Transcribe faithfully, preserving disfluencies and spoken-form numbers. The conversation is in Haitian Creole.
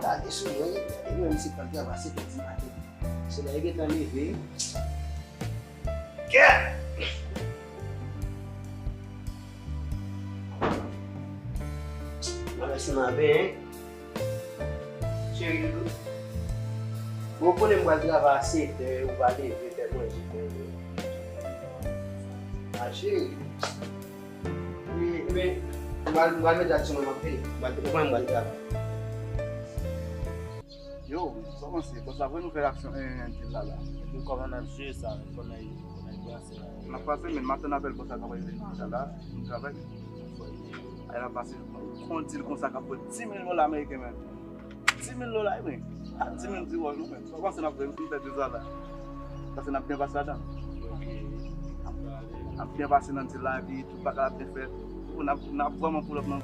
Gade sou mwen, gade mwen, misye pral travay a sèt è di maten. Solèy gentan leve. Kè! Mwen mèsi maten, hein. Cheri doudou. Ou konnen m pral travay a sèt è, ou pa leve, fè manje, fè manje. A cheri. Wi, men, m pral, m pral mete aksyon nan m ap vini. M pral, ou konnen m pral travay. Yo, sa w panse? Bòs la vre nou fè aksyon en, en, en, la, la. Epi kòman n ap jere sa? Kòman n ap, kòman n ap brase la? N ap brase, men m ap tann apèl bòs la k ap rive deja la, nou travay. Ay la pase, yon dil konsa k ap fè dis mil dola ameriken, men. Dis mil dola, men. A dis mil di wòj, non, men. Sa w panse n ap fè, nou fin pèdi sa la? Paske n ap byen pase ladan. Ok. N ap byen pase nan dil la, epi tout bagay ap byen fèt. N ap, n ap vrèman pull up nan